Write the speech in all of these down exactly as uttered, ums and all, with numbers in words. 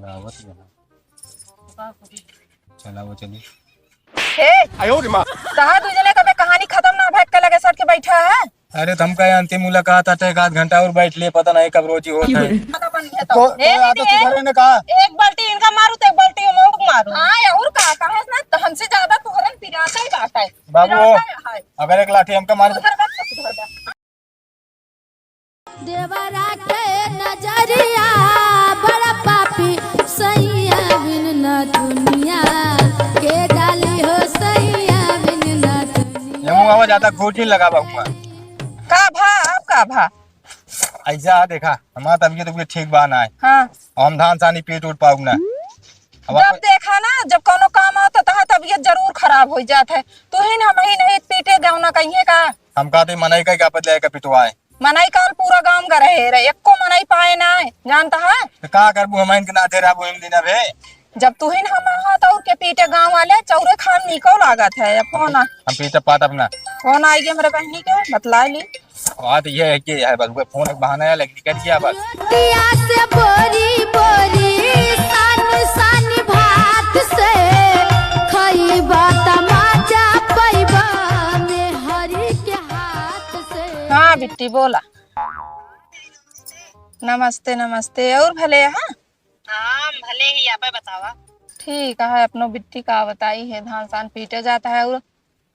आवत ही है ना। चला वो चली। हे, आयो रे माँ। कहा दू जने कबे कहानी खत्म ना भटके लगे सट के बैठा है। अरे, तो हमका ये अंतिम मुलाकात आटे, एक आध घंटा और बैठ लिए, पता नहीं कब रोजी होत है। पता बन गया तो। तो, ए, तो दीदी, तू ए, घरे ने कहा? एक बाल्टी इनका मारू, तो एक बाल्टी हम लोग मारू। हाँ, और का, कहे ना, तो हमसे ज्यादा तोहरन पिराता ही बात है। बाबू, पिराता है। अगर एक लाठी हमका मार उधर मत, उधर जा। देवरा के नजरिया बड़ा पापी, सैया बिन न दुनिया के डाली हो, सैया बिन न दुनिया। ये मुंह आवाज आता, घोटी लगा बाबू। का भा, आप का भा? ऐसा देखा, हमार तबियत उबियत ठीक बा ना है। हाँ। और हम धान सानी पीट उठ पाउब ना। अब जब आप देखा ना, जब कौनो काम आवत है, तहाँ तबियत जरूर खराब हो जात है। तू ही ना, हम ही नहीं पीटे गाँव ना कहिए का। हम कहते मनई का क्या बदले का पिटवाए। मनई काल पूरा गाँव का रहे रहे, एको मनई पाए ना है, जानता है? तो का करबू, हम इनके नाते रहबू हम दिन अबे। जब तू ही ना हम हाथ और के पीटे गाँव वाले, चौरे खान निको लागत है। अब फोन आ। हम पीटे पाट अपना। फोन आई गया मेरे बहनी के, बतला ली। बात ये है कि यह बस फोन एक बहाना है, लेकिन निकल गया बस। रोटिया से बोरी बोरी, सान सान भात से, खइबा त मजा पइबा, मेहरी के हाथ से। हाँ बिट्टी, बोला। नमस्ते, नमस्ते। और भले, हाँ? हाँ, भले ही, आप बतावा। ठीक है, अपनो बिट्टी का बताई है, धान सान पीटे जाता है और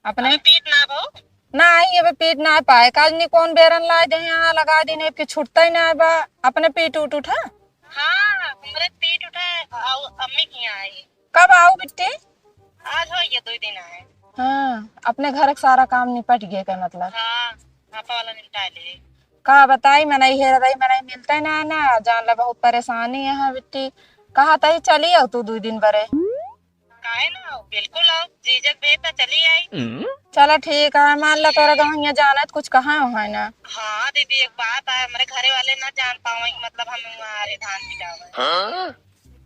अपने अबे पीट ना भो। ना आई, अबे पीट ना पाए। काजनी कौन बेरन लाए दे यहाँ लगा दीने, कि छुटता ही ना बा। अपने पीट उठ उठा। हाँ, हमरे पीट उठा, आओ, अम्मी के यहाँ आई। कब आओ बिट्टी? आज हो ये दो दिन आए। हाँ, अपने घर के सारा काम निपट गए का मतलब? हाँ, आपा वाला निपटा ले। का बताई, मनई हेर रही, मनई मिलते ना है ना, जान ला बहुत परेशानी है बिट्टी। कहा तही चली आओ तू दो दिन बरे। काहे ना आओ, बिल्कुल आओ, जीजक भेज त चली आई। चला ठीक है, मान ला तोरा गवैया जाना है तो कुछ कहा हो है ना। हाँ दीदी, एक बात है, हमारे घरे वाले ना जान पावे कि मतलब हम वहाँ आ रहे धान पिटावे। हाँ?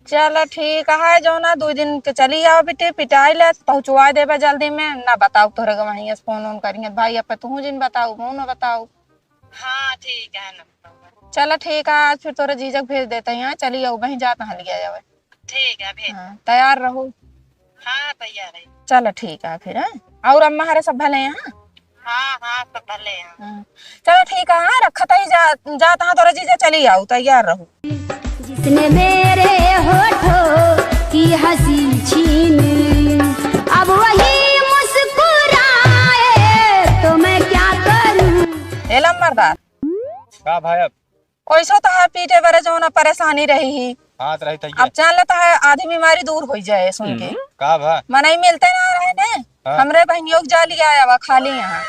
चला ठीक है, जो ना दो दिन के चली आओ बेटे, पिटाई ले, पहुँचवा देबे जल्दी में, ना बताओ तोहरे गवैया से फोन ओन करिए भाई, अब तू जिन बताओ, मुँह ना बताओ। हाँ ठीक है ना। चला ठीक है, आज फिर तोरे जीजक भेज देते हैं, चली आओ, वहीं जाता है लिया जावे। ठीक है, भेज। हाँ, तैयार रहो। हाँ, तैयार है। चलो ठीक है फिर, हाँ? और अम्मा हरे सब भले हैं, हाँ? हाँ, हाँ, सब भले हैं। हाँ। चलो ठीक है, हाँ, रखत ही जा, जात हाँ, तोरा जीजा चली आओ, तैयार रहो। जिसने मेरे होठों की हंसी छीनी, अब वही मुस्कुराए, तो मैं क्या करूं? ए लंबरदार। का भाई अब? कैसो तहार पीटे बरे जौन परेशानी रही ही। हाँ, तो रही थैया। अब जान ले तहार आधी बीमारी दूर हो जाए सुन के। हम्म। का भा? मनई मिलते ना रहे ने। हाँ। हमरे बहनियों के जा लिया आवा खाली यहाँ।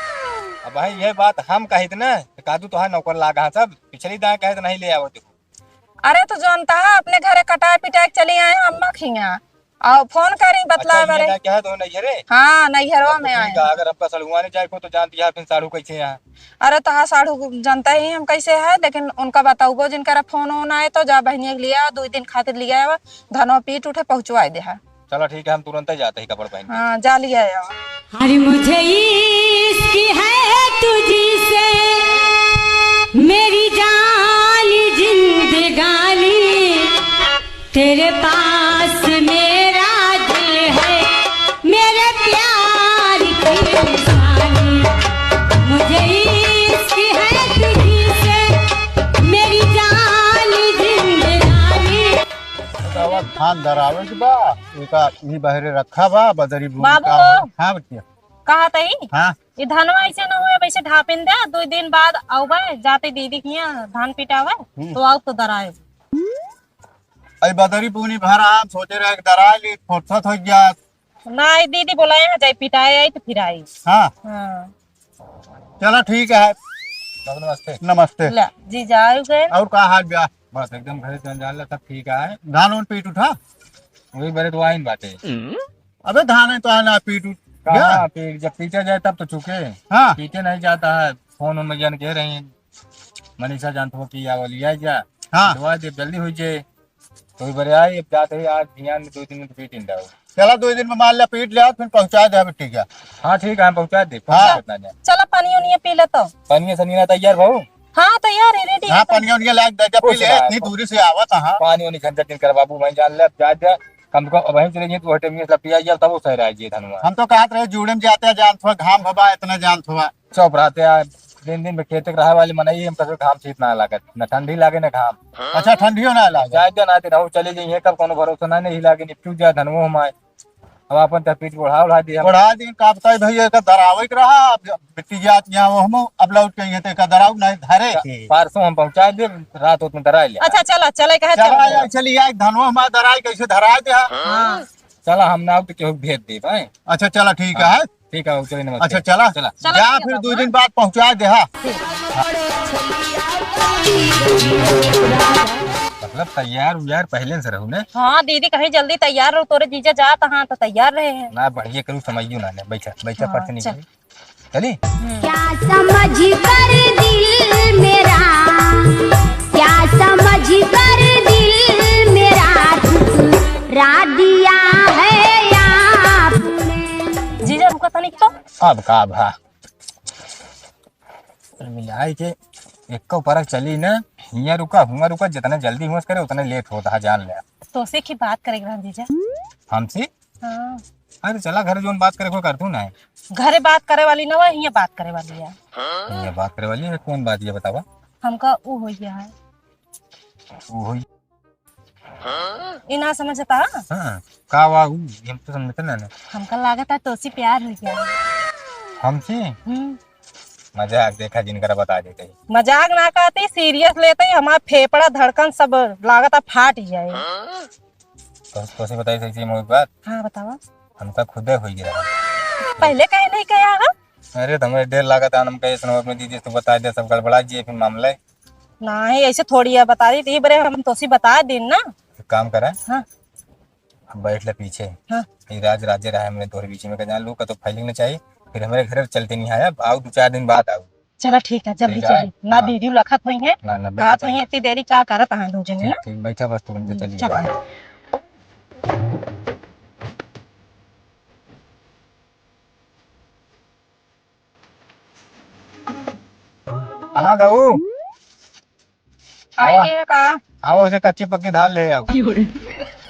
अब भाई ये बात हम कहित ना, तो कादू तोहार नौकर लागा सब, पिछली दाएं कहे तो नहीं ले आवत हो। अरे तो जानता है अपने घरे कटाए पिटाए के चली आए हैं अम्मा खिया। आओ फोन करी बतला अच्छा, ये बरे। ना क्या है तो नैहरे? हाँ, नैहरवा अब तो में ठीक आए है, हैं। अगर हमका सड़ुआने जाए को तो जानती है फिर साड़ू कैसे यहाँ। अरे तहा साढ़ू जनता ही हम कैसे है, लेकिन उनका बताउबो जिनकरा फोन ओन आए तो जा बहनिया के लिया, दो दिन खातिर लिया आवा, धनवा पीट उठे पहुँचवाए दे है। चलो ठीक है, हम तुरंत ही जाते ही कपड़ पहन के। हाँ, जा लिया आवा। अरे मुझे इश्क है तुझसे, मेरी जान जिंदगानी। तेरे पास मेरा दिल है, मेरे प्यार की निशानी। मुझे इश्क है तुझसे, मेरी जान जिंदगानी। बतावा, धान दरावे के बा, एका ई बहरे रखा बा, बदरी बूनी बाबू। का हो? हाँ, बच्चिया। कहा तई? हाँ। ई धनवा ऐसे न हुए, वैसे ढापिन दे, दो दिन बाद आउबे, जाते दीदी के यहाँ धान पिटावे, हम्म। तो आउ तो दराए। आई बदरी बूनी भरा, हम सोचे रहे कि दराए ली, फुर्सत हो गया। ना, आई दीदी बोलाए हैं, जाई पिटाए आई तो फिर आई। हाँ। हाँ। चला ठीक है। बाबू नमस्ते। नमस्ते। ले, जीजा आउ गए। और का हाल बा? बस एकदम घरे जंजाल ला, सब ठीक है। धान उन पीट उठा? वही बरे तो आइन बाटे। अबे धान है तो आना पीट उठ। कहाँ गया? पीट, जब पीटा जाए तब तो चुके। हाँ। पीटे नहीं जाता है, फोन उन में जन कह रही हैं। मनीषा जानत हो कि या वाली आ जा। हाँ। दवा दे, जल्दी हो जाए। तो वही बरे आई, अब जाते ही आज ध्यान में दो दिन में तो पीट ही जाओ। चला दो दिन में मार लिया, पीट लिया, फिर पहुँचा दे बिट्टी का। हाँ ठीक है, हम पहुँचा दे, फोन हाँ। करना जाए। चला पानी उनिया पी ले तो। पानी सनिया तैयार भाऊ। हाँ, तैयार है, ready हाँ, है। पनिया उनिया लाग दे, जब कुछ पी ले, ना, इतनी दूरी से आवत, हाँ। पानी उनी झंझट जिन कर बाबू, मैं जान ले, अब जा, जा। कम से कम अब हम चले जाइए, तो होटल में लपिया जाए, तब वो सही रह जाए धनवा। हम तो कहत रहे, जूड़े में जाते हैं, जानत हुआ, घाम भवा, इतना जानत हुआ। चुप रहते हैं, दिन दिन में खेते के रहे वाले मनई, हम कभी घाम शीत ना लागत, न ठंडी लागे, न घाम। अच्छा, ठंडियो ना लागे। जाए दे ना, दे रहू, चले जाइए, कब कोनो भरोसा ना, नहीं लागे, निपटू जाए धनवो हमारे। अब आपन त पीठ बढ़ा उड़ा दिया। बढ़ा दी, का बताई भैया, एकर दरावे के रहा, अब बिट्टी जात यहाँ वो हमो, अब लौट के यहाँ तो एकर दराव नहीं धरे के। परसों हम पहुँचा दे, रात उतना दराई ले। अच्छा, चला, चला, कहे चला, चला। यार, चली, यार, धनवा हमार दराई कैसे धराई दे, हाँ? हाँ। चला, हम ना तो केहू भेज दे, भाई। अच्छा, चला, ठीक है, हाँ। ठीक है, चलिए, नमस्ते। अच्छा, चला। चला। चला, जा, ठीक है फिर बाबू, दो हाँ। दिन बाद पहुँचा दे, हाँ। मतलब, तैयार उयार पहले से रहू ने। हाँ, दीदी, कहीं जल्दी तैयार रहो, तोरे जीजा जात हाँ, तो तैयार रहे हैं। ना, बढ़िया करू, समझियो ना, ले, बैठा, बैठा, हाँ, पढ़ के चल। निकल। चली? हम्म। क्या समझ कर दिल मेरा, क्या समझ कर दिल मेरा ठुकरा दिया है आपने। जीजा, रुका तनिक तो। अब का भा? मिलाई के एक्को परक चली ना, हियाँ रुका, हुआँ रुका, जितना जल्दी हुआ करे, उतना लेट होता है, जान ले। तोसे की बात करे के रहा, जीजा। हमसे? हाँ। अरे चला, घरे जोन बात करे को कर तू ना है। घरे बात करे वाली ना हो, हियाँ बात करे वाली है। हियाँ बात करे वाली है, कौन बात ये बतावा? हमका ऊ हो गया है। ऊ हो ई ना समझता? हाँ, का वा ऊ? हम तो समझते ना, ना। हमका लागत है तोसी प्यार हो गया। हमसे? हम्म। मजाक देखा जिनकर बता देते ही। मजाक ना कहते, serious लेते ही, हमार फेफड़ा धड़कन सब लागत है फाट जाए। तो, तोसे बताई सही सही मोहित बात। हाँ, बतावा। हमका खुदे हो गया। पहले कहे नहीं कहा हो? अरे, तो हमें डर लागत है, हम कहे, "सुनो, अपने दीदी से बता दे, सब गड़बड़ा जाए फिर मामला।" नहीं, ऐसे थोड़ी है, बता दी थी, बरे हम तोसी बता दिन ना। एक काम करा। हाँ। अब बैठ ले पीछे। हाँ। ये राज राजे रहा हमने तोहरे बीच में, का जान लू, का तो फैलिंग ना चाहिए, फिर हमारे घर चलते नहीं आया, आओ दो चार दिन बाद आओ। चला ठीक है, जल्दी ठीक है। चली। ना हाँ। दीदी लखत हुई है। ना, ना, बात बैठा। हुई है, इतनी देरी का करत है दो जने ठीक, ना? ठीक, बैठा बस तुरंत हम्म, चलिए। चला। आ गऊ। आई आवा। के का? आओ, उसे कच्ची पक्की धार ले आओ।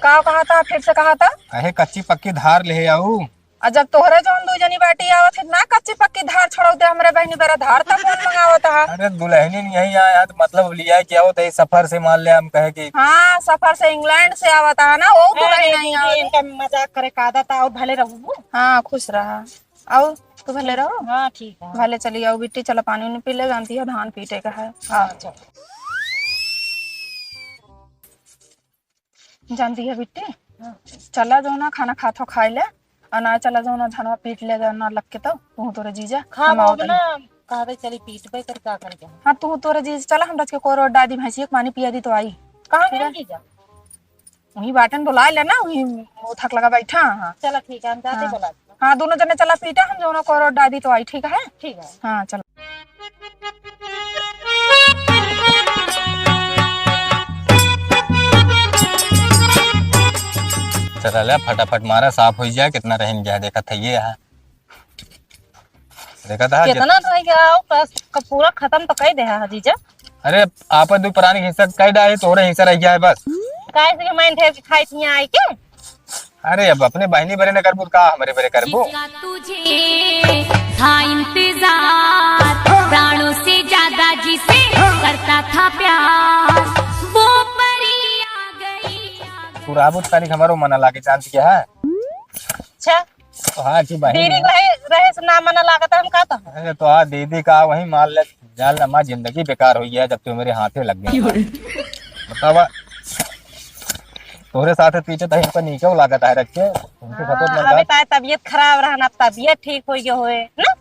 का कहा था, फिर से कहा था? अहे, कच्ची पक्की धार ले आओ। आ, जब तोहरे जौन दू जनी बाटी आवत है ना, कच्ची पक्की धार छोड़ो दे, हमरे बहनी बेरा धार तक कौन मंगावत है? अरे, दुल्हनिन यहीं आया है, तो मतलब लिया क्या होता है, सफर से मान ले हम कहे कि हाँ, सफर से, इंग्लैंड से आवत है ना, वो ए, दुल्हन नहीं दीदी, आवत है। इनका मजाक करे का आदत है, और भले रहू। हाँ, खुश रहा। आओ, तू भले रहो। हाँ, ठीक है। भले चली आओ बिट्टी, चला पानी उनी पी ले, जानती है धान पीटे का है। हाँ, चल। जानती है बिट्टी, हाँ। चला जो ना खाना खात हो खाई ले, और ना चला जो ना धनवा पीट ले, जो ना लग के तो तू तोरे जीजा, हाँ, हम वो आओ ना, तनी। कहा दे चली पीट बे कर का कर जा। हाँ, तू तोरे जीजा चला, हम रच के कोरो डादी भैंसी के पानी पिया दी तो आई। कहाँ ठीक है? गई जीजा? वहीं बाटन बुला लेना, वहीं मुँह थक लगा बैठा। हाँ। चला ठीक है, हम जाते हाँ। बुला लेते हैं। हाँ, दोनों जने चला पीटा, हम दोनों को रोड डादी तो आई, ठीक है? ठीक है। हाँ, चलो। चला ले, फटाफट मारा, साफ हो जाए, कितना रहन गया, देखा था ये है। देखा था, कितना जित- रह गया हो, बस क-, पूरा खत्म तो कर दे है जीजा। अरे, आपन दू प्राणी हिस्सा कई डाले, तोरे हिस्सा रह गया है बस। काहे से कि मैं ढेर के खाई थी यहाँ आई के? अरे, अब अपने बहनी बरे न करबू, का हमरे बरे करबू? जिसका तुझे था इंतजार, प्राणों से ज्यादा जिसे करता था प्यार, वो परी आ गई, आ गई। तू राबुत तारीख हमारो मना लागे, जानती क्या है? अच्छा। हाँ जी, बहन दीदी है। रहे, रहे से ना मना लागत है, हम का तो। अरे तो हाँ, दीदी का वही मान ले, जान ले, हमारी जिंदगी बेकार हुई है, जब तू मेरे हाथे लग गई। बतावा, तोरे साथ पीछे तो इनको नीचे लागत है रख के, उनके साथ हाँ, मत अभी बात। तार तबीयत खराब रहा ना, तबीयत ठीक हो गई होए ना।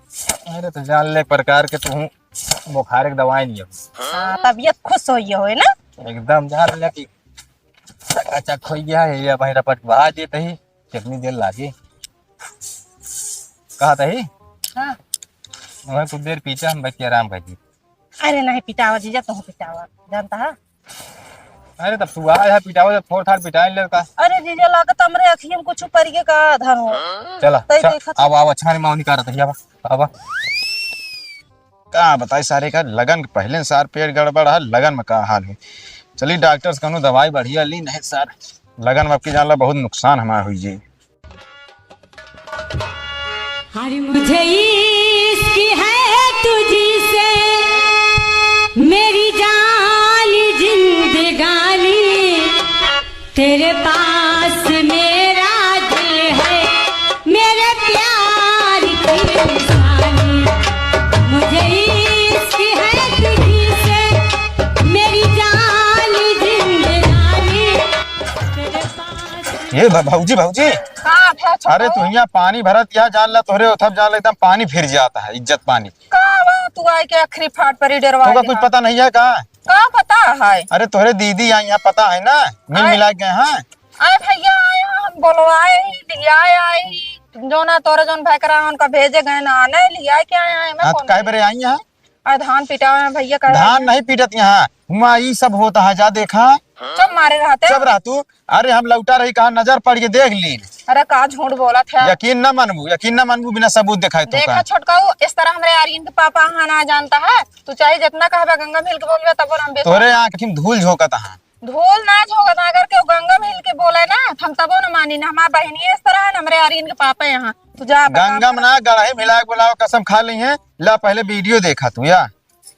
अरे तो जान ले, एक प्रकार के तू बुखार एक दवाई नहीं है। हाँ, तबीयत खुश हो गई होए ना। एकदम जान ले कि चकाचक हो गया है, ये भाई रपट बहा देते ही कितनी देर लागी। कहा था ही? हाँ। वहीं कुछ देर पीछे हम बैठ के आराम कर दी। अरे नहीं पिटावा जीजा, तुम पिटावा, जानता है? अरे तब तू आया है पिटावा, जब थोड़ा थाड़ पिटाए ले का? अरे जीजा लागत हमरे अखियम कुछ ऊपर के का धन हो। चला, तई चल, देखत आवा, आवा, अच्छा नहीं माहौल निकाल रहा था, आवा, आवा। का बताई सारे का, लगन के पहले सार पेट गड़बड़ है, लगन में का हाल है। चली डॉक्टर से कौनो दवाई बढ़िया ली, नहीं सार लगन में आपकी जान ला बहुत नुकसान हमार हुई जी। अरे मुझे इश्क है तुझसे, मेरी जान जिंदगानी, तेरे पास मेरा दिल है, मेरे प्यार की निशानी। मुझे इश्क है तुझसे, मेरी जान जिंदगानी, तेरे पास ये भा-, भौजी, भौजी। का भा छोटू? अरे तू यहाँ पानी भरत या जान ला, तोहरे उथब जान ला एकदम पानी फिर जाता है, इज्जत पानी। का बा, तू आए के आखिरी फाट पर ही डरवा तोका देहा। कुछ पता नहीं है का? का पता है? अरे तोहरे दीदी आई यहाँ, पता है ना, मिल आए। मिला के गए हैं। आए भैया, आए हैं, हम बोलवाए ही, लियाए आई, जो ना तोरे जोन भाई करा उनका भेजे गए ना, आने लियाए के आए हैं, मैं हाँ, तो कौन काहे बरे आई यहाँ? अरे धान पिटावे हैं भैया, का धान नहीं पीटत यहाँ, हुआ ई सब होता है, जा देखा। चुप मारे रहते। चुप रह तू। अरे हम लौटा रही, कहाँ नजर पड़ के देख ली। अरे का झूठ बोलत है। यकीन न मनबू, यकीन न मनबू बिना सबूत देखाए तो देखा का। छोटकाऊ, इस तरह हमरे आर्यन के पापा यहाँ ना जानता है। तू चाहे जितना कहबे गंगा मिल के बोलबे तब हम बेटा तोरे आँख में धूल झोंकत है। धूल ना झोंकत है, अगर केहू गंगा मिल के बोले ना, हम तबो न मानी ना। हमार बहिनी इस तरह है ना, हमरे आर्यन के पापा यहाँ। तू जा बता। गंगा में ना, गड़हे मिला के बुलाओ, कसम खा ली है। ला पहले वीडियो देखा तू या।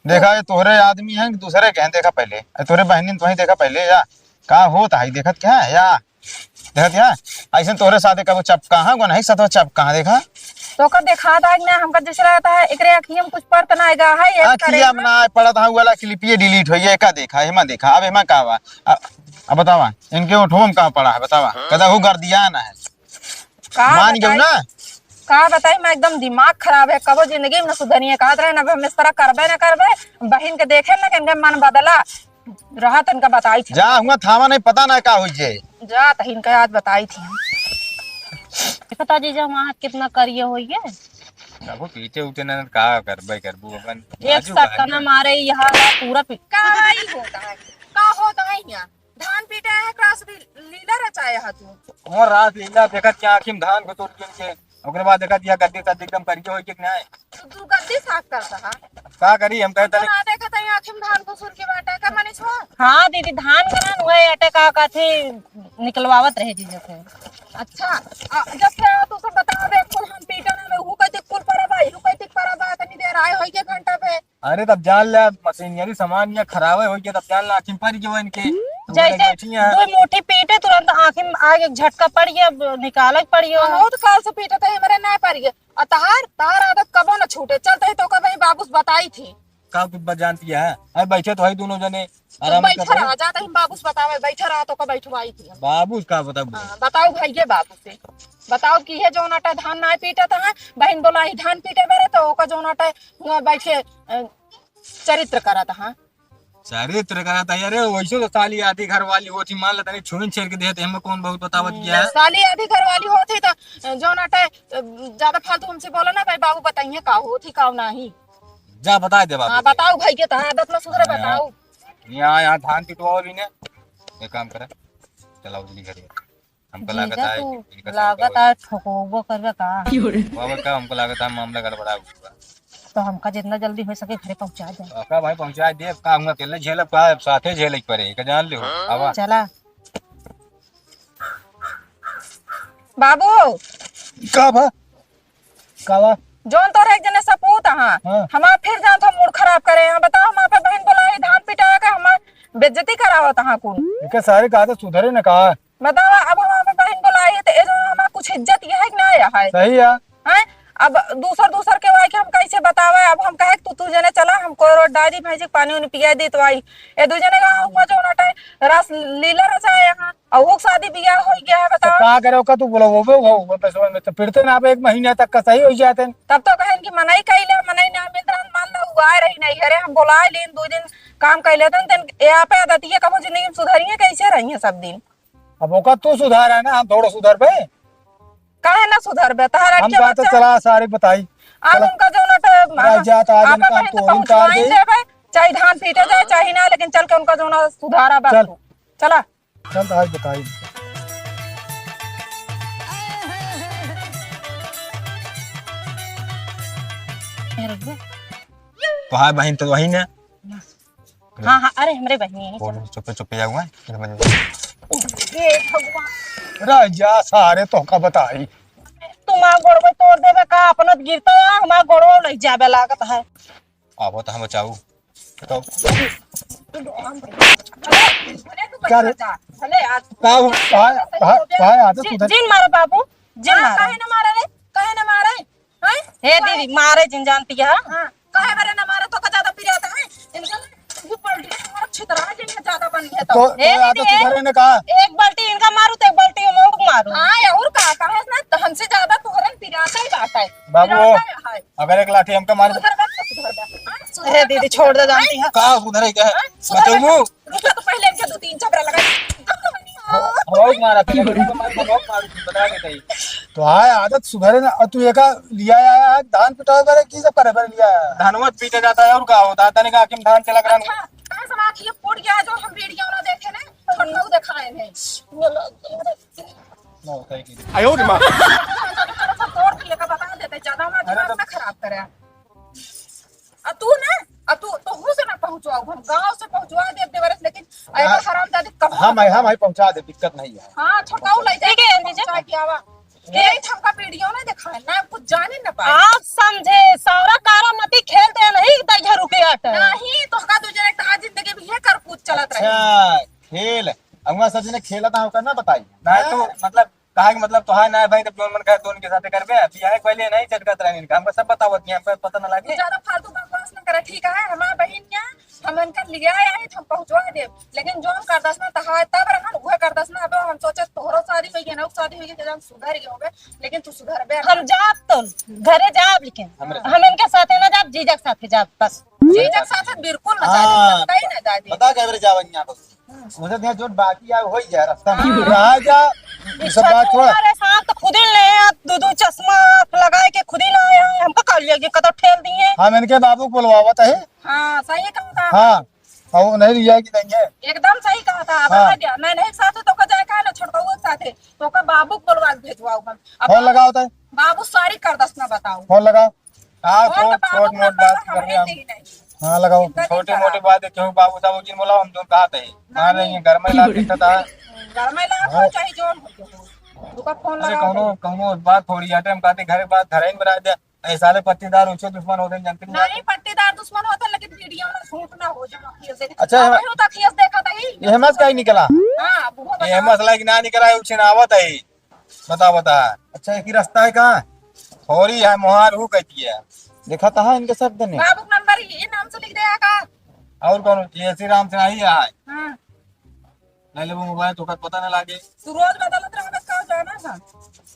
देखा, ये तोहरे आदमी हैं कि दूसरे के हैं? देखा पहले, ये तोहरे बहनिन तो वहीं देखा पहले, या का होत है, देखत क्या है, या देखत क्या? ऐसे तोहरे साथे कबो चपका हाँ, गोनही सतवा चपका हाँ, देखा। तो का देखा था कि ना, हमका जैसे लगता है, एकरे अखिया में कुछ परत ना आएगा, है, ये अखिया में ना पड़त हाँ, वाला clip ये delete होई, ये का देखा, हेमा देखा, अब हेमा का बा? अ-, अब बतावा, इनके ओठवा में का पड़ा है, बतावा, कदा हो गर्दिया ना है। का मान गयो बताई? ना? का बताई, मैं एकदम दिमाग खराब है, कबो जिंदगी में न सुधरिए। कहत रहे ना, अब हम इस तरह करबे ना करबे, बहिन के देखे ना, कि इनके मन बदला रहा, तो इनका बताई थी। जा, हुआ थावा नहीं, पता ना का होई जे। जा, तो इनका आज बताई थी हम। देखो तो जीजा, हमार हाथ कितना करिया होई है। अब पीछे उठे ना, का करबे करबू अपन। एक आजू सटका ना मारे, यहाँ का पूरा पी- का ही होता है, का होता है यहाँ? धान पीटा है, रास ली-, लीला रचाया है तू। और रास लीला देखत क्या आँखी में धान को तोड़ के, ओकरे बाद देखत यह गद्दी सद्दी एकदम करिए होई कि नहीं? तू, तू गद्दी साफ करता है। का करी, हम कहते तू ना देखत है आँखी में धान को सुर के बाटा का मने छो। हाँ दीदी, धान का ना हुआ है, अटे का का थे निकलवावत रहे जीजा से। अच्छा, आ, जब से तू सब बताओ बे, कुल हम पीटा ना में, हु कहते कुल परा बा, हु कहते परा बा, तनी देर आए होई के घंटा पे। अरे तब जान ले, मशीनरी सामान या खराबे होई के, तब जान ले आँखी में पड़ गयो इनके। तो जैसे बैठी हैं। दो मुट्ठी पीटे, तुरंत आँखी में आगे झटका पड़ गया, अब निकाले के पड़ गया। हाँ, वो तो काल से पीटे थे, हमारे ना पड़ गया। और तहार, तहार आदत कबो न छूटे। चलते ही तो कब ही बाबू से बताई थी। का कुछ बात जानती है? अरे बैठे तो है दोनों जने, तू आराम बैठा करते हैं। रहा, जाता ही बाबू से बतावे, बैठा रहा तो का बैठवाई थी हम। बाबू से का बताबू? हाँ, बताओ भैया बाबू से। बताओ कि ये जौन अटे धान ना पीटत है, बहिन बोला ही धान पीटे बरे, तो ओका जौन अटे हुआ बैठ के, अ, चरित्र करत है। चरित्र करत है? अरे वैसे तो साली आधी घर वाली होती, मान लेता नहीं, छुइन छेड़ के देते, हमें कौन बहुत बतावत हम्म, गया है? साली आधी घर वाली होती तो, अ, जौन अटे, अ, ज्यादा फालतू हमसे बोला ना भाई, बाबू बताइए का होती, का नहीं। जा बता दे बाबू हाँ, से। बताओ भाई के, तहार आदत ना सुधरे, हाँ। बताओ। यहाँ, यहाँ धान पिटवाओ भी ने। एक काम करे, चलाओ जल्दी घरे। हमका जीजा, लागत है तू इनका लागत संग है ठोकबो करबे का? बाबा का हमका लागत है मामला गड़बड़ा हुआ। तो हमका जितना जल्दी हो सके घरे पहुँचा दे। का भाई पहुँचा दे, का हम अकेले झेलब का, अब साथे झेले के पड़े, का जान ले हो। आवा। चला। बाबू। का बा? का बा? जौन तोरे एक जने सपूत हाँ, हाँ। हमार फिर जान तो मूड खराब करे हैं। बताओ, हमार पे बहिन बोला है, धान पिटाया के हमार बेइज्जती करावत हाँ कुल। एके सारे कहा तो सुधरे न कहा। बताओ, अब हमार पे बहिन बोला है तो ए जो हमार कुछ इज्जत ये है कि ना ये है? सही है। हैं? अब दूसर दूसर के वाई के हम कैसे बतावे? अब हम कहे तू, तू जने चला, हम कोई रोड डाल दी, भैंसी के पानी उनी पिया दी तो आई। ए दू जने का हुआ जो ना टाइम रस लीला रचाए यहाँ। और वो शादी बियाह हो गया है, तो बताओ। का करे, ओका तू बोला, वो, वो, वो, बस, वो, तो फिरते ना, अब एक महीना तक का सही हो जाते हैं। तब तो कहन कि मनई कइले, मनई ना मिल रहा, मान लो, वो आए रही नहीं, अरे, हम बोला लेन, दो दिन काम कर लेते हैं, दिन यहाँ पे आदतिये कबो जिंदगी में सुधरिए, कैसे रही है सब दिन? अब ओका तू सुधार है ना, हम थोड़ा सुधर पे। काहे ना सुधर बे? तहार हम अटके बात बच्चा। चला, सारी बताई। आज चला। उनका जो ना तो, राजा, तो आज आपन उनका हम बहिन तो तोहन तार पहुंचवाई दे। देबे, चाहे धान पीटे जाए, चाहे ना, लेकिन चल के उनका जो ना सुधारा बा चल। तू। चला। चल, आज बताई। तोहार बहिन तो वही ना। हाँ, हाँ, अरे, हमरे बहिनी है। बोल, चुप्पे, चुप्पे जाऊँ, हैं? समझ में। हे भगवान। राजा, सारे तोहका बताई। तू हमार गोड़वे तोड़ देबे का? अपना तो गिरता है, हमार गोड़वे लग जाबे लागत है। आबो तो हम बचाऊ। तो भले, भले तू का रे? बचा जा, भले आज का हो? का, का, का आदत जिन, सुधर? जिन मारो बाबू, जिन हाँ, मारो। काहे न मारे रे? काहे न मारे? हैं? हे दीदी, मारे जिन जानती है। हाँ, काहे बरे न मारे, तोका ज्यादा पिरात है? इनका ना, ये पलटी से हमारा छितरा जाएंगे, ज्यादा बन गया तो। तो, तो हे आदत दीदी, सुधरे ने कहा? एक बाल्टी इनका मारू तो एक बाल्टी हम लोग मारू। हाँ, और का, कहे ना, तो हमसे ज्यादा तोहरे पिरात ही बात है। बाबू, पिरात है। अगर एक लाठी हमका मार सुधर बा, सुधर बा। हाँ, सुधर हे बा, दीदी, सुधर छोड़ दे, बा। जानती है। का सुधरे क्या है? हाँ, सुधर बा। बचाऊ। रुका तो पहले इनके दो तीन चपरा लगा। बहुत मारा था, बहुत मारा, बहुत मारा, बता देते ही। तो हाँ, आदत सुधरे ना। और तू एका लिया आया है, धान पिटावे बरे, की सब करे बरे लिया आया है? धनवा पीटे जाता है, और का होता है? तनिक आँखी में धान चला करा। अच्छा, कहाँ से बात ये फूट गया जो हम वीडियो ना देखे ना, छोटका दिखाए हैं। ना होता है कि आयो रे माँ। तोड़ के लेकर बता देते, ज्यादा हमारा अरे दिमाग तो ना खराब करे। आ तू ना, आ तू, तोहू से ना पहुँचवाऊ, हम गाँव से पहुँचवा देब देवरस, लेकिन अरे हाँ। हरामजादी कब हम है, हम है पहुँचा दे, दिक्कत नहीं है। हाँ, छोटाऊ ले जाए, ठीक है, पहुँचा के आवा। ये हमका वीडियो ना दिखाए, ना कुछ जाने ना पाए। आप समझे, सारा कारा मती खेलते हैं, नहीं इतना इधर रुके हट। नहीं, तो का दो जने आज जिंदगी में ये कर कूद चलत रहे। अच्छा, खेल, अउआ सब जने खेलत हैं, ओकर ना बताई। नहीं तो, हाँ। मतलब, कहा कि मतलब तोहार ना है भाई, तब जौन मन करे तौन के साथे करबे। बियाह के पहले नहीं चटकत रहनी का, हमका सब बतावत नहीं, हमका पता ना तू लागे। ज्यादा फालतू बकवास ना करे, ठीक है? हमार बहिन यहाँ हम इनका लिया आए, हम पहुँचवा देब, लेकिन जौन करदस ना तहार तब रहन, उहे करदस ना। अब हम सोचे तोहरो शादी होई गई ना, शादी होई गई, जब सुधर गए होबे, लेकिन तू सुधरबे ना। हम जाब तो घरे जाब, लेकिन हमरे हम इनके साथे ना जाब, जीजा के साथे जाब बस। जीजा के साथे बिल्कुल ना जाबे, हाँ। कहीं ना जाबे। बता के हमरे जावन यहाँ बस। मुझे तो यहाँ जो बाकी है, वही है रास्ता में। हाँ। रहा जा, ये सब बात छोड़। परेशान तो खुद ही ले आ, दो दो चश्मा आँख लगाए के खुद ही लाए हैं, हमका कालिया के कतो ठेल दिए। हम इनके बाबू को बुलवावत है। हाँ, सही कहा था। हाँ, और नहीं लिया कि नहीं है। एकदम सही कहा था। हाँ। बता दिया, नहीं, नहीं, साथ तो का जाए का है ना, छोटका के साथ है, तो का बाबू को बुलवा के भेजवाओ हम। अब फोन लगाओ तो। बाबू सारी करदस ना बताओ। फोन लगाओ। हाँ, फोन छोट, तो छोट बाबू मोट ना बात बताओ, कर रहे हैं हम। नहीं, नहीं। हाँ, लगाओ। इनका छोटे नहीं मोटे करा। बात है, क्यों बाबू साहब जिन बोला, हम जोन कहा थे। नहीं। मार रही हैं, घर में ला दिखता था। घर में ला, हाँ। चाहे जोन हो, हो। रुका, फोन अरे, लगाओ कौनो, भाई। कौनो बात थोड़ी आटे, हम कहते घर बात, घर ही में रह दे। ऐ साले पट्टीदार ऊंचे दुश्मन होते हैं, जानते नहीं। नहीं, पट्टीदार दुश्मन होते हैं, लेकिन वीडियो में शूट ना हो जाए, अखियों से। अच्छा, अब हम यूं तो अखियों से देखा था ही। ये हिम्मत का ही निकला। हाँ, अब वो ये बताओ। हिम्मत लायक ना निकला है, उछिनावत है। बता, बता। अच्छा, एक ही रास्ता है कहाँ? थोड़ी है, मोहार हूँ कहती है। देखा तो है इनके शब्द ने। बाबू का नंबर ये नाम से लिख दे का? और कौन? ऐसी राम से आई है। हाँ। ले ले वो मोबाइल, तो पता ना लागे। तू रोज बदलत रहा, बस का जाना था?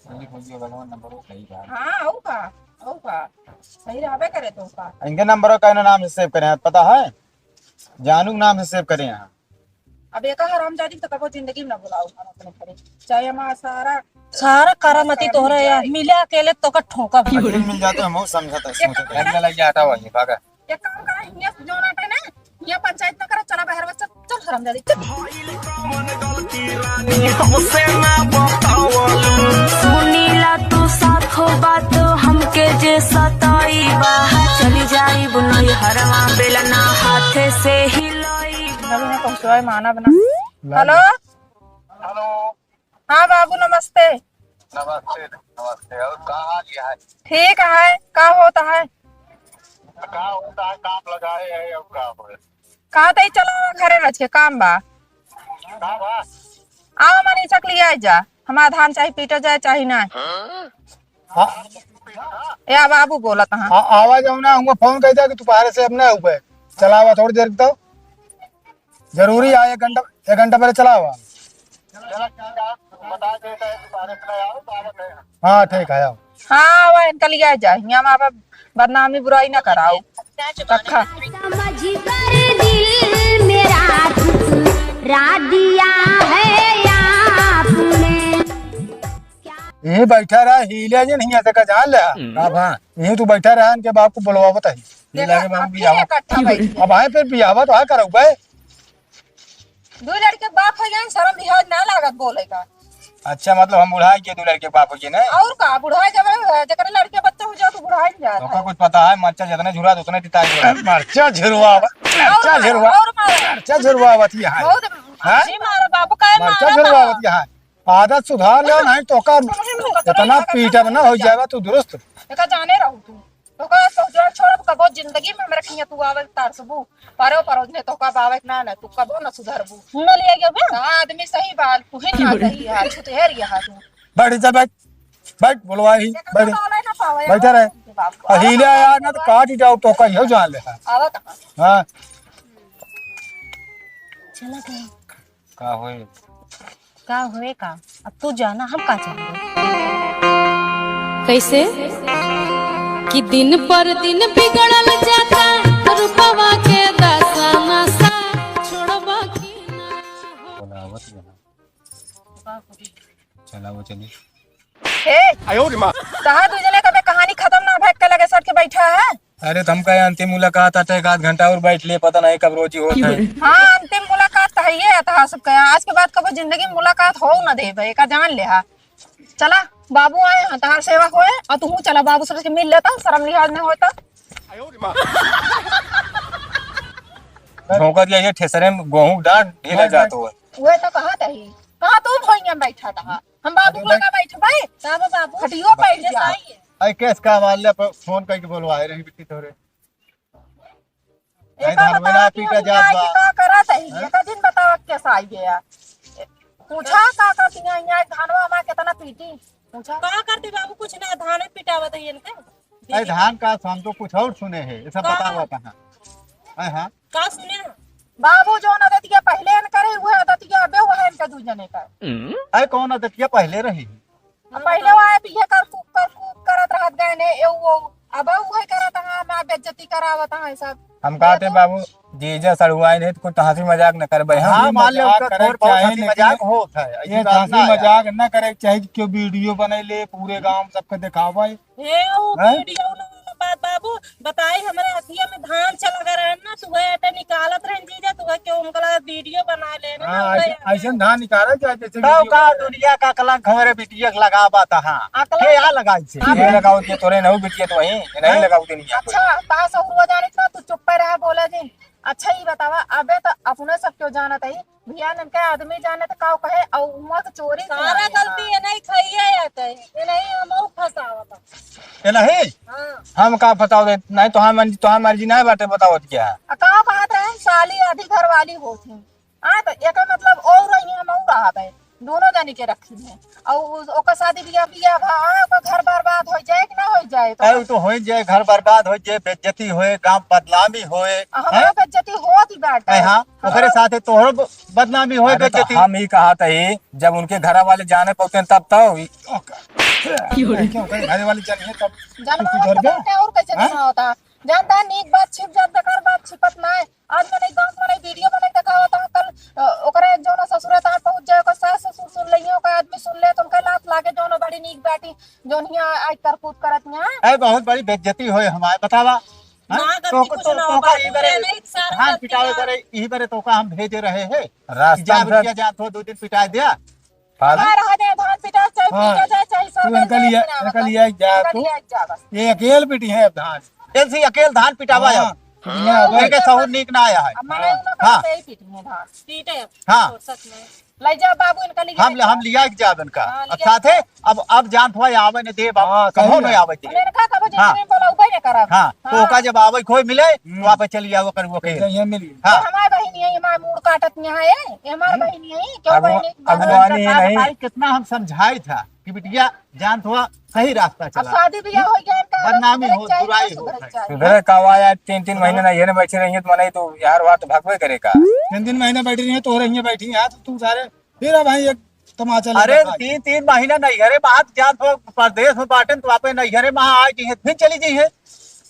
अरे, कोई ये वाला नंबर वो सही था। हाँ, आऊ का? आऊ का? सही रहबे करे तो का? इनके नंबर का नाम से सेव करे हैं, पता है? जानू के नाम से सेव करे हैं। अब एक हरामजादी तो कबो जिंदगी में ना बुलाओ हम अपने घरे। चाहे हमारा सारा सारा करामती तोहरे यार, मिले अकेले तो का ठोंका भी। अकेले मिल जाते हम, समझा था, एक सोचा था। लग जा, लग जा, हटाओ, ये भागा। एक काम करा, हियां से जोन आटे ना, हियां पंचायत ना करा, चला बाहर बच्चा, चल हरामजादी, चल। सुनीला तू साथ हो बात हमके जे सताई बा, चली जाई बुनई हरवा बेलना हाथे से हिलाई। अभी मैं पहुंचवाए माना बना। हेलो। हेलो। हाँ बाबू, नमस्ते। नमस्ते, नमस्ते। और का हाल है? ठीक है, का होता है? का होता है, काम लगाए है और का होए? कहा तई चला घरे रह के काम बा। का बा? आओ मनीषा के लिए जा, हमारा धान चाहे पीटा जाए चाहे ना। हाँ। या बाबू बोला था। आ-, आवा जाओ ना, हमको फोन कर दिया कि दोपहर से अब ना हुए। चलावा थोड़ी देर तो। जरूरी है, एक घंटा, एक घंटा पहले चला हुआ। हाँ, ठीक है, आओ। हाँ, वह इनका लिया जाए, यहाँ वहाँ पर बदनामी बुराई ना कराओ। कखा। समझ कर दिल मेरा ठुकरा दिया है आपने। यहीं बैठा रहा, हिले जे नहीं ऐसे का जान ले। हम्म। अब हाँ, यहीं तू बैठा रहा, इनके बाप को बुलवावत है। देखा, हिले के बाबू अब भी फिर आओ। इकट्ठा बैठ गए। अब आए फिर बियाहवा तो आ करो बे। दो लड़के बाप है, यहाँ शर्म लिहाज ना लागत बोले का। अच्छा, मतलब हम बुढ़ाइ गए दू लड़के बाप हो गए ना? और का, बुढ़ाइ जब जेकरे लड़के बच्चा हो जाओ तो बुढ़ाइ जात है। कुछ पता है, मरचा जितने झुरा उतने तिताई हो। मरचा झुरवावत, मरचा झुरवा, और मारा। मरचा झुरवावत यहाँ है। बहुत हाँ? जी मारा बाबू, काहे मरचा मारा झुरवावत यहाँ है। आदत सुधार ले, नहीं तो का इतना पीटब ना हो जाएगा तू दुरुस्त। एका जाने रहू तू। तोका ससुराल छोड़ब, कबो जिंदगी में हमरे खिया तू आवे तार सबू। परो परो ने तोका बावे ना, ना, तू कबो ना सुधरबू। सुन लिया गया बे? हाँ, आदमी सही बात, तू ही ना सही है, छुतहेर यहाँ तू। बैठ जा, बैठ, बैठ, बोलवा ही, एका बैठ, बोले ना पावे, बैठा रहे। बाबू, आ, हिले आया ना तो काट ही जाओ, तोका यही जान ले। आवत। हाँ। चला गया। का होए? का होए का? अब तू जाना, हम का जाने। कैसे? कि दिन पर दिन बिगड़ल जाता रूपवा के दशा नशा, छोड़बा कि ना छोड़बा? बोलावत बा। चला वो चली। ए, आयो रे माँ। तहार दू जने का बे कहानी खत्म ना भए के लगे सट के बैठा है। अरे, तो हम कहे अंतिम मुलाकात हटे, एक आध घंटा और बैठ लिए, पता नहीं कब रोजी होत है। हाँ, अंतिम मुलाकात तो है ये, तहार सबका। आज के बाद कबो जिंदगी में मुलाकात हो न देबे, एका जान ले हा। चला, बाबू आए हैं, तहार सेवा होए, और तू चला, बाबू सबसे मिल लेता, शर्म लिहाज नहीं होता। झोंका दिया ये ठेसरे में गेहूं डांट ढीला जात हो। वह तो कहा तही, कहा तू भुइयां बैठा था, हम बाबू अरे लगा बैठ भाई, तब बाबू खटियो बैठ जा। आई केस का मार ले, फोन करके बोलवाए रही बिट्टी तोरे। एक आई धान में ना पीटा जात बा। का करत है, एक दिन बतावा कैसा आई गया। पूछा का करती है, यहाँ धानवा हमार कितना पीटी? पूछा। का करती बाबू, कुछ ना, धान पिटावत है इनके। अरे धान का, हम तो कुछ और सुने हैं, ऐसा का? बतावा कहाँ? अरे हाँ। का सुने? बाबू जौन अदतिया पहिले न करे, उहे अदतिया अबे उहे इनके दू जने का। अरे कौन अदतिया पहिले रही? अब पहिले वो आए तो ये कर कूक, कर कूक करत रहत गए ने, ए वो, अब उहे करत हैं, हमार बेइज्जती करावत हैं सब। हम कहते बाबू, जीजा सड़ुआइन है तो कुछ हंसी मजाक न करबे हम। हाँ, मान ले, मजाक उनका करे थोड़ बहुत चाहे, हंसी लेकिन मजाक होत है, ऐसी ये बात हंसी ना है। मजाक न करे के चाही कि क्यों वीडियो बनाई ले, पूरे गांव सबके देखावे। हे, उ हैं? वीडियो न वाला बात बाबू, बताई हमरे हथिया में धान चला गए रहन ना, तो वह अटे निकालत रहन जीजा, तो वह क्यों उनका लगा वीडियो बना लेना हाँ, ना, ऐसे, वह ऐसे धान निकाला जाए जैसे तब वीडियो का बना। दुनिया का कलंक हमरे बिटिया के लगावा था, हाँ। अकलंक? के आ लगाई से? आप ये लगाओ, ये तोरे नहीं बिटिया तो वहीं, ये नहीं हैं? लगाओ दुनिया को। अच्छा, पास और हुआ जाने इतना, तू चुप पे रहा, बोला जी। अच्छा, ये बतावा, अबे तो अपने सब क्यों जानत है, भैया, इनके आदमी जाने तो काऊ कहे, और उमा के चोरी सारा किया है। गलती ये नहीं खाइए या तो, ये नहीं हम और फंसावत। ये नहीं? हाँ। हम का बताओ दे, नहीं तो हम, तो हम मर्जी नहीं बाटे, बताओ क्या है? आ, काऊ कहत रहे, साली आधी घर वाली होत है। हाँ, तो एकर मतलब और रही हम और रहत है, दोनों जानी के रखी है। और उ-, ओकर शादी बियाह, बियाह भा, हाँ, ओकर घर बर्बाद हो जाए कि ना हो जाए तो? अरे, उ तो हो जाए, घर बर्बाद हो जाए, बेइज्जती होए, गांव बदनामी होए, आ, हमार हैं? बेइज्जती होत ही बाटे। अरे हाँ, ओकरे हाँ। साथे तोहरो ब-, बदनामी होए, अरे तो बेइज्जती। हम ही कहा था ही, जब उनके घर वाले जाने पहुंचे तब तो ही। क्यों रे? क्यों करे? घर वाले जानिए तब जानवर तू सुधर जा। और कैसे हाँ? नहीं होता? जानता है, नीक बात छिप जात, बेकार बात छिपत ना है। आज मैंने गांव में वीडियो बना के दिखावा था, कल, अ, ओकरे जौन ससुरे तार पहुंच जाए, ओकर सास ससुर सुन लेइए, ओकर आदमी सुन ले, तो उनका लात लागे, जौन बड़ी नीक बाटी, जौन हियां आज करकूत करत हियां। ए, बहुत बड़ी बेइज्जती होए हमारे, बतावा। हाँ? ना, गलती तो, कुछ तो, ना तो हो, का बाबू, ई बरे ये नहीं, सारा धान गलती पिटावे ना। करे, ई बरे तो का हम भेजे रहे हैं। रास्ता जा में बिटिया, जा तो दो दिन पिटाए दिया। फाल- हाँ, रहा दे, धान पिटा, चाहे हाँ। पीटा जाए, चाहे सब तू इनका जाए, लिया, अपना इनका बताओ। लिया जा इनका तू। लिया जा बस। ये अकेल पिटी है अब धान। ऐसे अकेल धान पिटावा हाँ, अब। पिटिया अब। लेके सहूर नीक ना आया है। अब मने उन्होंने हाँ। कहा, "यही पीटी है धान।" पीटे अब। हाँ। फुर्सत में। ले जा बाबू, इनका लिया हम, जा। हम लिया के जाब इनका। हाँ, अब लिया साथे, जा। अब, अब जान थोड़ा आवे ने दे बाबू, हाँ, कभो सही नहीं है। आवे दे। उन्हें कहा, "कभो हाँ। जिंदगी में बोला, उबे नहीं करब।" हाँ, तो हाँ। ओका जब आवे कोई मिले, तो हम्म। आप चलिए, वो करू, वो कहे। तो ये मिली। हाँ। तो हमार बहिन यही, हमार मूड़ काटत यहाँ है, ये हमार हम्म। बहिन यही, क्यों अगुआ-, बहिन एक बात अगुवानी अरे है नहीं। भाई, कितना हम समझाए था कि बिटिया जान थोड़ा सही रास्ता अब चला। शादी बियाह हो गया, इनका बदनामी सुधरे हो, चाहिए, बुराई हो, सुधरे भाई। चाहिए। सुधरे का हुआ यार, तीन, तीन महीने ना ये ना बैठे रहेंगे तो मने तो यार, वहाँ तो भगवे करे का। तीन, तीन महीने बैठी रही है, तो रही है बैठी यहाँ, तो तू सारे फिर अब भाई एक तमाचा लेकर अरे, आ गई। तीन, तीन महीना नैहरे में हाथ जात हो, परदेश में बाटन, तो आप नैहरे में आ गई है, फिर चली गई है।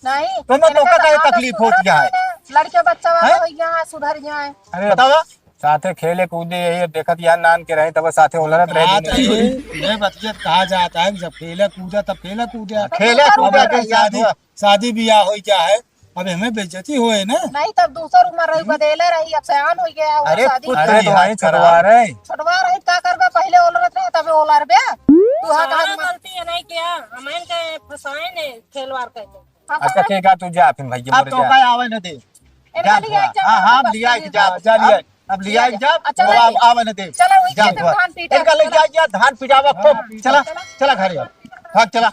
नहीं, तो मैं इनका तोका तो काहे आदत तकलीफ होत सुधर गया है? जाए ना, लड़के बच्चा वाला हैं? हो गया है, सुधर जाए। अरे, बतावा। साथे खेले कूदे, ये देखत यार नान के रहे, तब साथे उलरत रहे बात दोनों। है, ये बतिया कहा जाता है, जब खेले कूदा, तब खेले कूदा। खेले तो कूदा फिर के याद शादी, हुआ। शादी बियाह हो गया है, अब हमें बेइज्जती होए ना। नहीं, तब दूसर उमर रही, बदेले रही, अब सयान होइ गया, अरे, शादी पुत्र अरे, भाई, छोटवा रहे। छोटवा रही, का करबे, पहिले ओलरत रहे, तबे ओलरबे। तू हाथ सारा हाथ मत गलती है, नहीं क्या? हमें के फंसाए ने, खेलवार करके। अच्छा, ठीक है, तू जा, फिर भाई, अब तो का आवे न दे। इनका जा, लिया जा। हाँ, हाँ, अब लिया के जा। जा, लिया। अब लिया के जा। अच्छा, अब आवे न दे। चलो, वही जा, खेत में जा। धान पीटा। इनका ले जा, जा, धान पिटावा खूब। हाँ, चला, चला। चला घरे अब। भाग, चला।